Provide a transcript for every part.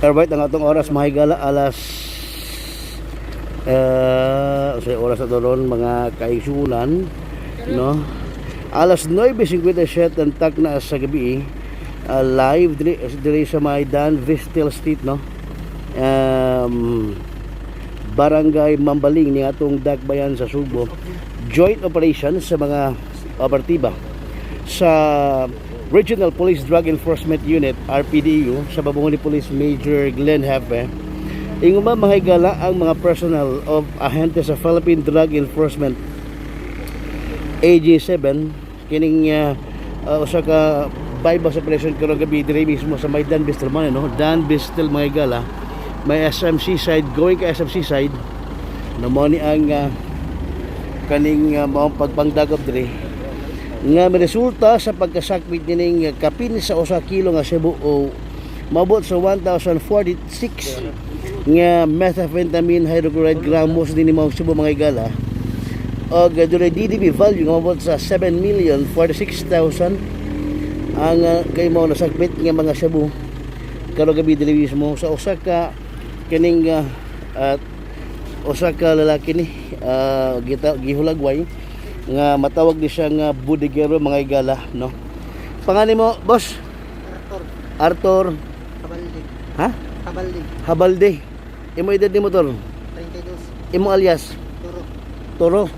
Alright, ang atong oras, mga higala, alas sa oras ato ron, mga kaigsunan, no, alas 9:57 ang takna sa gabi, live diri sa may Dan Vistel Street, no, Barangay Mambaling ni atong Dakbayan sa Sugbo. Joint operation sa mga operatiba sa Regional Police Drug Enforcement Unit, RPDU, sa babungon ni Police Major Glenn Hepe. Ingon ba, mga higala, ang mga personnel of ahente sa Philippine Drug Enforcement AG7 kining usa ka bypass operation karong gabi diri mismo sa may Dan Bistel man, no, Dan Bistel, mga higala, may SMC side, going ka SMC side, no. Mo ni ang kaning maong pagpangdagop diri nga resulta sa pagkasakbit nining kapin sa 1 kilo nga shabu o maabot sa 1,046 nga methamphetamine hydrochloride gramos dinhi maong shabu, mga higala, og dunay DDB value nga maabot sa 7,046,000 ang kay mao nasakbit nga mga shabu karong gabi diri mismo sa usa ka kining at usa ka lalaki ni gita gihulagway nga matawag ni siya nga budigero, mga higala, no. Pangalan mo, boss? Arthur. Arthur. Cabalde. Ha? Cabalde. Habalde. Imo edad ni motor? 32. Imo alias? Turo. Toro.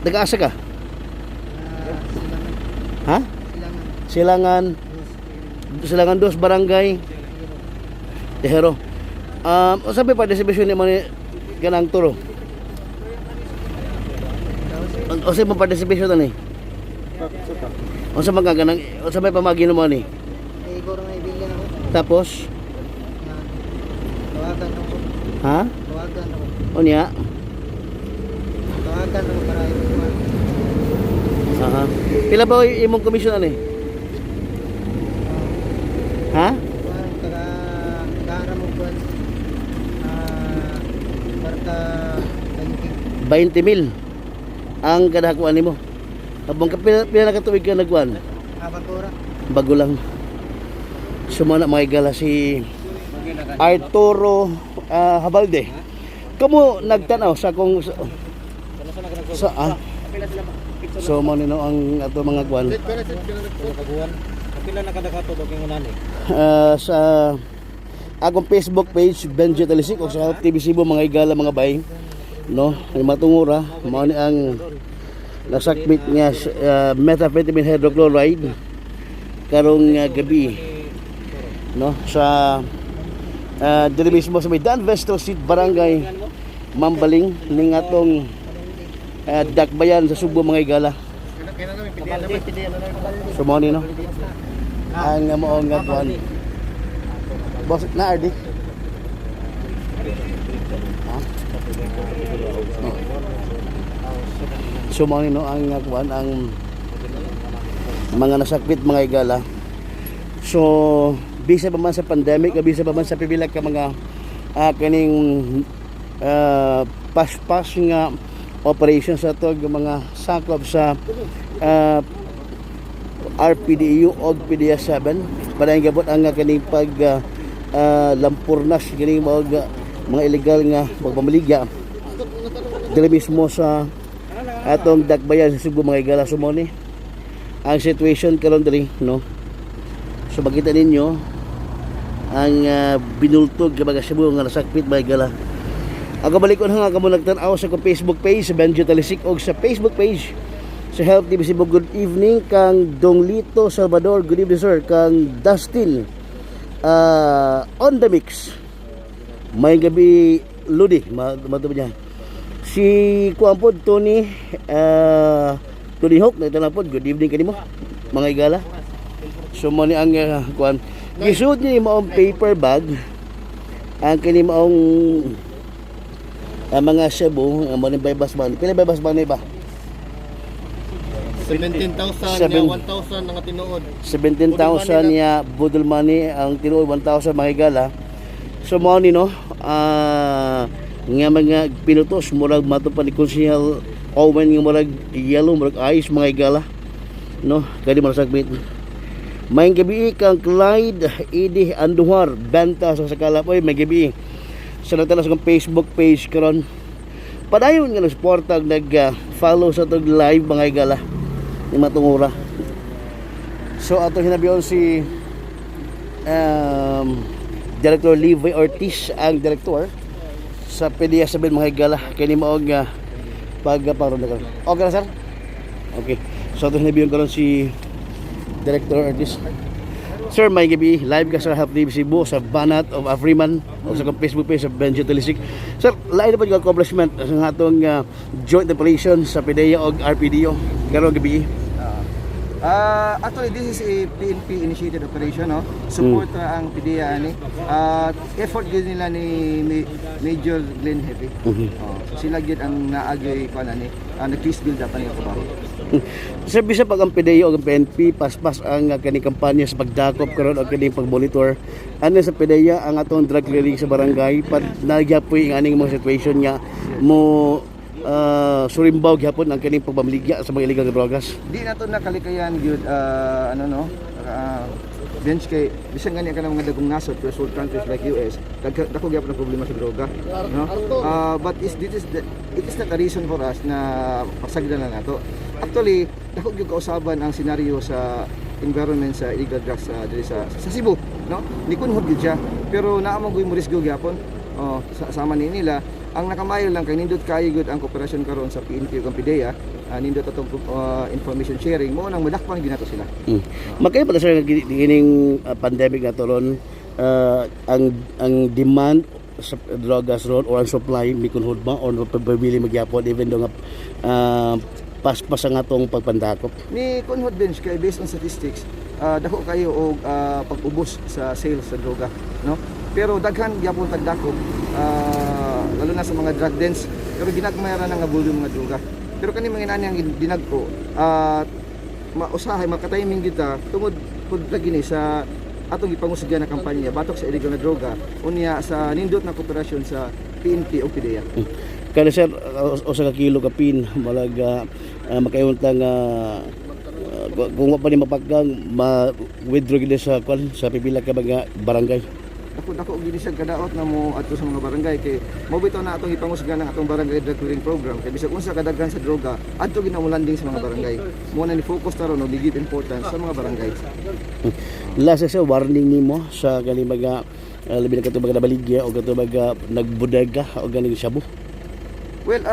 Taga-asa ka? Silangan. Ha? Silangan. Silangan. Dos. Silangan Dos, Barangay Tejero. Tejero. Unsa ba participation nimo ni kanang Toro? Unsa mo participation ani? Unsa man ka ganang unsa may pamagi nimo ani? Eh, igor nga ibilin ako. Tapos? Nga. Tawagan ako. Ha? Tawagan ako. Unya? Tawagan ako para ikuan. Aha. Pila ba imong commission ani? Ha? Kuan taga gara mo kuan. Kwarta 20. 20 mil ang kada kuan nimo. Habang ka pila na ka tuig ka nagkuan? Bago ra. Bago lang. Sumana, mga higala, si Arturo Habalde. Kamo nagtanaw sa kung sa. So mo nino ang ato mga kuan. Pila na kada katudok yung unan eh. Sa akong Facebook page, Benjo Talisik, o sa Help TV Cebu, mga higala, mga bay, no, ay matungura mao ni ang nasakbit nga methamphetamine hydrochloride karong gabi, no, sa diri mismo sa may Dan Vesto Street, Barangay Mambaling ning atong Dakbayan sa Sugbo, mga higala. So mao ni, no, ang maong nga kuan. Boss na RD. Ha? Oh. So mao ni, no, ang kuan, ang mga nasakbit, mga higala. So bisa pa man sa pandemic, bisa pa man sa pipila ka mga kaning paspas nga operation sa ato mga sakop sa RPDU og PDEA 7 para gabot ang kaning pag lampurnas kining mga illegal nga pagpamaligya diri mismo sa atong Dakbayan sa Sugbo, mga higala. So mao ni ang situation karon diri, no. So makita ninyo ang binultog nga mga shabu nga nasakpit, mga higala. Ako balikon nga kamo nagtan-aw sa akong Facebook page sa Benjo Talisik og sa Facebook page sa Help TV Cebu. Good evening kang Donglito Salvador. Good evening, sir. Kang Dustin on the mix. May gabi Ludi, mato niya. Si kuan pod Tony Tony Hawk nagtanaw pod. Good evening kanimo, mga higala. So mo ni ang kuan. Gisud ni maong paper bag ang kini maong ang mga shabu ang mo ni buy-bust money. Pila buy-bust money ba? 17,000 Seven. niya 1,000 nga tinuod. 17,000 niya budol money ang tinuod 1,000, mga higala. So mao ni, no, nga mga pinutos murag mato pa ni Konsehal Owen nga murag yellow, murag ice, mga higala, no, kani mo sagbit. Maayong gabii kang Clyde Idi Andujar Benta sa Sakalap. Oy, maayong gabii. Sa natala sa akong Facebook page karon. Padayon nga nagsuporta ug nag-follow sa atong live, mga higala, ni matungura. So atong hinabiyon si Director Levi Ortiz, ang director sa PDEA 7, mga higala, kini mao nga pagparon na karon. Okay na, sir? Okay. So atong hinabiyon karon si Director Ortiz. Sir, maayong gabii. Live ka sa Health TV Cebu sa Banat of Afriman o sa akong Facebook page sa Benjo Talisik. Sir, lain na po yung accomplishment sa atong joint operation sa PDEA o RPDO karong gabii? Actually, this is a PNP initiated operation, no? Support ra ang PDEA ani. Effort gyud nila ni Major Glenn Heavy. Oh, so sila gyud ang naagay kuan ani, nag-case build up ani trabaho. Sir, bisa pag ang PDEA o ang PNP, paspas ang kaning kampanya sa pagdakop karon o kaning pag-monitor. Ano sa PDEA ang atong drug clearing sa barangay, pad nagyapoy ang aning mga situation nga mo surimbaw gyapon ang kaning pagpamaligya sa mga illegal nga drogas? Di na to nakalikayan gyud, ano no? Bench, kay bisan gani ka ng mga dagong nasod, first world countries like US, dako gyapon ang problema sa droga, no? But is this is the, it is not a reason for us na pasagdan na nato. Actually, dako gyud kausaban ang senaryo sa environment sa illegal drugs sa diri sa Cebu, no? Ni kunhod gyud siya, pero naa man gyud mo risgo gyapon. Oh, sama ni nila ang nakamayo lang kay nindot kayo gyud ang kooperasyon karon sa PNP ug ang PDEA. Nindot atong information sharing mo nang madakpan gyud nato sila. Magkaya pala, sir, nga kining pandemic na to ron, ang demand sa drogas ron or ang supply mikunhod ba or pabili magyapon even though nga paspas ang atong pagpandakop? Ni kunhod, Bench, kay based on statistics, dako kayo og pag-ubos sa sales sa droga, no? Pero daghan gyapon tagdakop, lalo na sa mga drug dens, pero ginagmay ra na nga volume nga droga. Pero kani mga inani ang dinagko, mausahay makatiming kita tungod pud lagi ni sa atong gipangusgan na kampanya batok sa illegal na droga, unya sa nindot na kooperasyon sa PNP o PDEA. Kada sir, usa ka kilo kapin malag makayon tang kung wa pa ni mapagkang ma-withdraw gid sa kwan sa pipila ka mga barangay. Dako dako gini siya kadaot na mo adto sa mga barangay, kay mao bitaw na atong gipangusgan ang atong barangay drug clearing program, kay bisag unsa kadaghan sa droga, adto gina mo landing sa mga barangay. Mo na ni focus taron og give importance sa mga barangay. Last, sir, warning nimo sa ganing mga labi na katong mga nabaligya o katong mga nagbodega o ganing shabu. Well,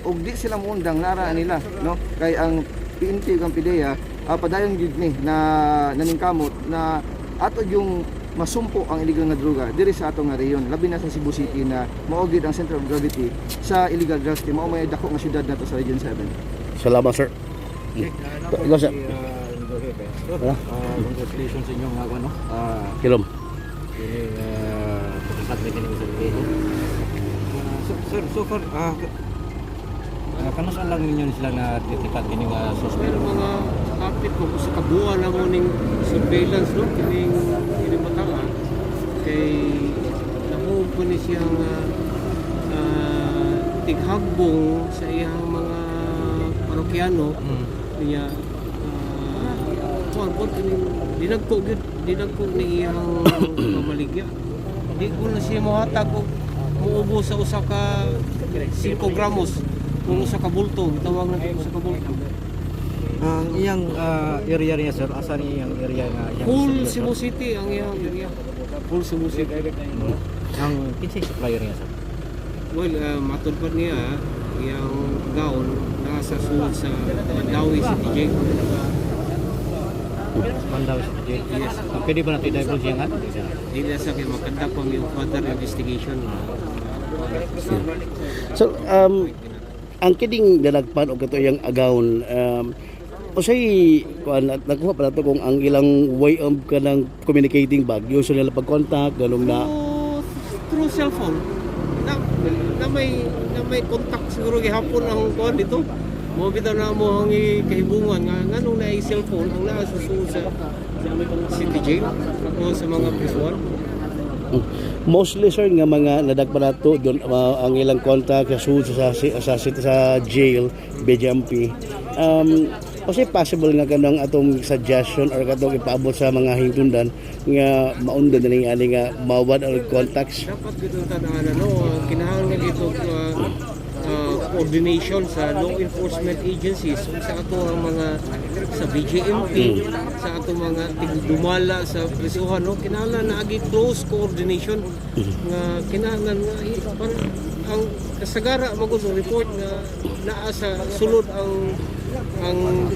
og di sila muundang, nara nila, no? Kay ang PNP ug ang PDEA, padayon gyud ni na naningkamot na ato yung masumpo ang illegal nga droga diri sa atong nga rehiyon, labi na sa Cebu City na mao gyud ang center of gravity sa illegal drugs, kay mao may dako nga syudad nato sa Region 7. Salamat, sir. Ikaw, sir. Sir, congratulations sa inyong ano, Kilom. kini pagkakat na kini sa video. Sir, sir, so far, kanus lang ninyo sila na detikat kini nga suspect? Pero mga kapit ko sa kabuuan na mo ning surveillance, no, kining kining bata kay nahuog po ni siyang tighagbong sa iyang mga parokyano niya, kuan po kining dinagko gyud, dinagko ni iyang pamaligya. Di ko na siya mohatag og muubo sa usa ka 5 gramos kung usa ka bulto, tawag na usa ka bulto. Ang iyang area niya, sir, asa ni iyang area nga iyang Full sir? Cebu City ang iyang area. Full Cebu City. Ang kinsay supplier niya, sir? Well, matod pa niya, iyang gaon nasa sulod sa Mandawi City Jail. Mandawi sa jail. Yes. Pwede ba natin i-divulge yan? Dili na sa kay magkandak pa yung further investigation. So, ang kining dalagpan o kato iyang agawon, usay kuan at nakuha pa nato kung ang ilang way of kanang communicating bag yung sa nila pag-contact ganung na? Through cellphone. Na may contact siguro gihapon ang kuan dito. Mo bitaw na mo ang kahibungan nga nganong naay cellphone ang naa sa sulod sa City Jail o sa mga prisuan. Mostly, sir, nga mga nadagpan nato doon, ang ilang contact sa sud sa, sa, sa, sa jail BJMP. Kasi possible nga kanang atong suggestion or katong ipaabot sa mga hintundan nga maundan na ning ani nga mawad or contacts. Dapat gid ang tan-anan, no, kinahanglan gito coordination sa law enforcement agencies ug sa ato ang mga sa BJMP, sa ato mga tigdumala sa prisuhan, no, kinahanglan naagi close coordination nga kinahanglan nga para ang kasagara magud report nga naa sa sulod ang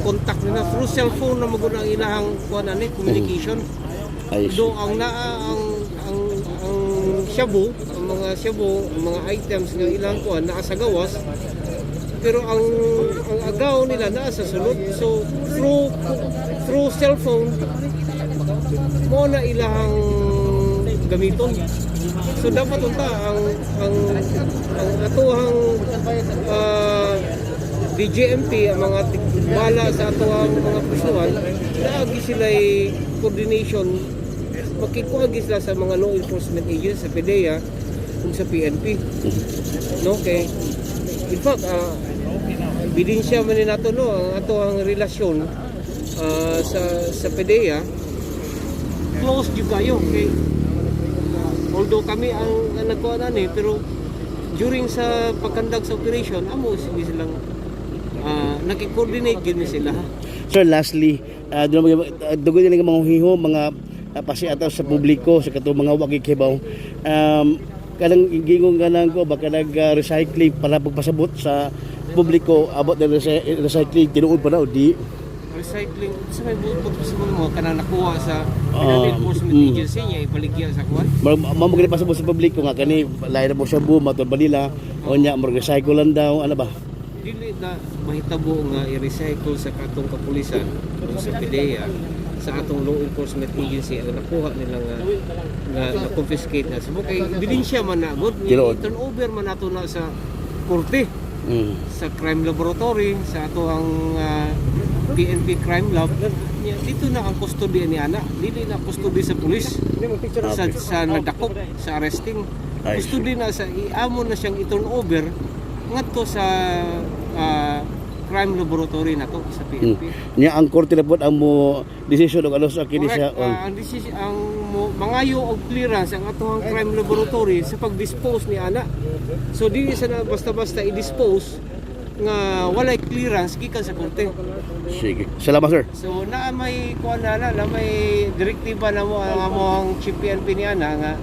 contact nila through cellphone na magud ang ilahang kuan ani communication. I see. Do ang naa ang shabu, ang mga shabu, ang mga items nga ilang kuan naa sa gawas. Pero ang agaw nila naa sa sulod. So through through cellphone mo na ilahang gamiton. So dapat unta ang atuhang BJMP, ang mga bala sa atuhang mga prisuhan, naagi sila coordination, makikuagi sila sa mga law enforcement agencies sa PDEA ug sa PNP. No, kay in fact, ebidensya man ni nato, no, ang ato ang relasyon sa PDEA close jud kayo kay although kami ang nagkuha na ni, pero during sa pagkandag sa operation amo sige silang naki-coordinate gyud ni sila. Sir, lastly, dugo din ang mga hiho, mga pasiataw sa publiko sa katong mga wagi kibaw. Kanang gingon kanang ko baka nag recycling para pagpasabot sa publiko about the recycling, tinuod pa daw di? Recycling sa may buot sa mo kanang nakuha sa enforcement agency niya ipaligya sa kuan. Mao mo pasabot sa publiko nga kani lahi na mo siya boom matod ba nila o nya mo recycle lang daw, ano ba? Dili na mahitabo nga i-recycle sa katong kapulisan o sa PDEA, sa atong law enforcement agency ang nakuha nila nga na-confiscate na. So kay ebidensya man na good, Tinuod. turn over man nato na sa korte, sa crime laboratory, sa ato ang PNP crime lab. Nya, dito na ang custody ni ana, dili na custody sa pulis sa nagdakop sa arresting. I see. Custody na sa iamo na siyang i-turn over ngadto sa crime laboratory nato sa PNP. Nya ang korte na pod ang mo decision og ano sa kini siya. Correct. Ang decision ang mo, mangayo og clearance ang atohang crime laboratory sa pag-dispose ni ana. So dili sa na basta-basta i-dispose nga walay clearance gikan sa korte. Sige. Salamat, sir. So naa may kuan na may direktiba na mo ang among chief PNP ni ana nga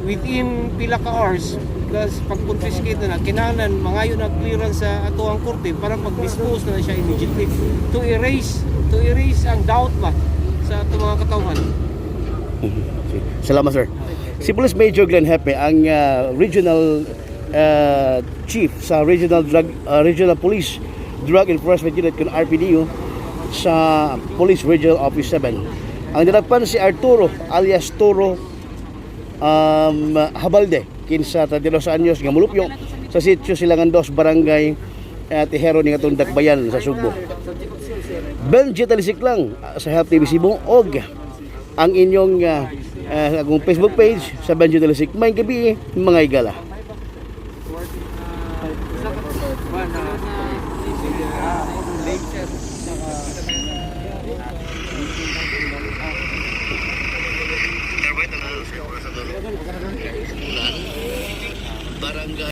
within pila ka hours plus pag-confiscate na na kinahanglan mangayo na clearance sa atohang korte para pag-dispose na siya immediately to erase ang doubt ba sa atong mga katawhan. Sige. Salamat, sir. Si Police Major Glenn Hepe ang regional chief sa Regional Police Drug Enforcement Unit kun RPDU sa Police Regional Office 7. Ang dinakpan si Arturo alias Toro Habalde, kinsa 32 anyos, nga mulupyo sa sitio Silangan 2, Barangay Tejero ni atong Dakbayan sa Sugbo. Benji Talisik lang sa Help TV Cebu og ang inyong akong Facebook page sa Benji Talisik. May gabi, mga igala.